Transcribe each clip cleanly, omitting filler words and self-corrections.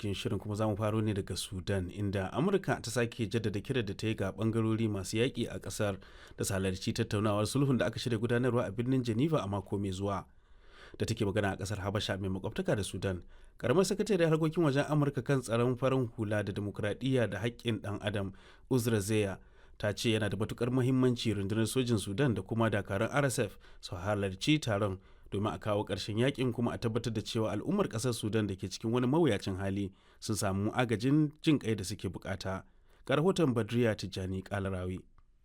cikin shirin, kuma za mu faro ne daga Sudan, inda Amurka ta sake jaddada kira da ta yi ga bangarori masu yaƙi a ƙasar da su halarci tattaunawar sulhun da aka shirya gudanarwa a birnin Geneva a mako mai zuwa. Da take magana a ƙasar Habasha mai makwabtaka da Sudan, karamar sakatariyar harkokin wajen Amurka kan tsaron farin hula da dimokuraɗiyya da haƙƙin ɗan adam, Uzra Zeya, ta ce yana da matukar muhimmanci rundunar sojin Sudan da kuma dakarun RSF su halarci taron domin a kawo ƙarshen yakin, kuma a tabbatar da cewa al'ummar ƙasar Sudan da ke cikin wani mawuyacin hali sun samu agajin jin kai da suke bukata. Ga rahoton Badriya Tijjani Kalarawi.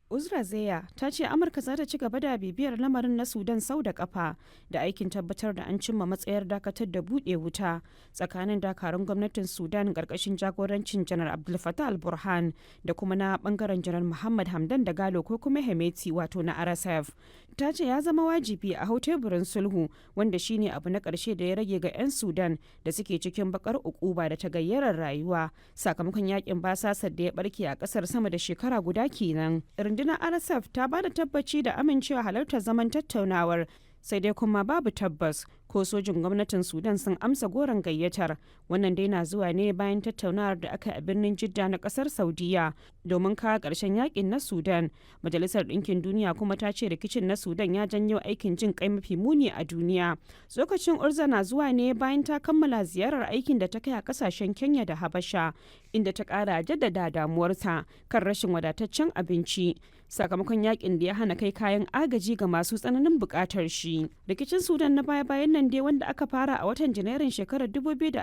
Uzra Zeya ta ce Amurka za ta ci gaba da bibiyar lamarin na Sudan sau da kafa da aikin tabbatar da an cimma matsayar dakatar da buɗe wuta tsakanin dakarun gwamnatin Sudan ƙarƙashin jagorancin Janar Abdul Fattah al-Burhan da kuma na bangaren Janar Muhammad Hamdan da Galo ko kuma Hemeti, wato na RSF. Ta ce ya zama wajibi a hau teburin sulhu, wanda shine abu na ƙarshe da ya rage ga 'yan Sudan da suke cikin bakar ukuba da ta gayyarar rayuwa sakamakon yakin basasar da ya barke a ƙasar sama da shekara guda kenan. Rundunar RSF ta ba da tabbaci da amincewa halartar zaman tattaunawar, sai dai kuma babu tabbas ko sojin gwamnatin Sudan sun amsa goron gayyatar. Wannan dai na zuwa ne bayan tattaunawar da aka yi a birnin Jidda na kasar Saudiya domin kawo ƙarshen yakin na Sudan. Majalisar Ɗinkin Duniya kuma ta ce rikicin na Sudan ya janyo aikin jin kai mafi muni a duniya. Tsokacin Urza na zuwa ne bayan ta kammala ziyarar aikin da ta kai a kasashen Kenya da Habasha, inda ta ƙara jaddada damuwarta kan rashin wadataccen abinci sakamakon yakin da ya hana kai kayan agaji ga masu tsananin buƙatar shi. Rikicin Sudan na baya-bayan nan dai, wanda aka fara a watan Janairun shekarar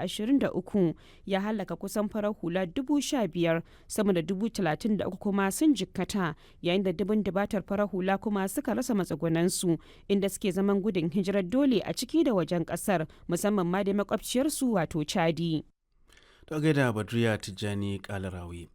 2023, ya halaka kusan farar hula 15,000, sama da 33,000 kuma sun jikkata, yayin da dubun dubatar farar hula kuma suka rasa matsugunansu, inda suke zaman gudun hijirar dole a ciki da wajen kasar, musamman ma da makwabciyarsu, wato Chadi. To gaida Badriya Tijjani Kalarawi.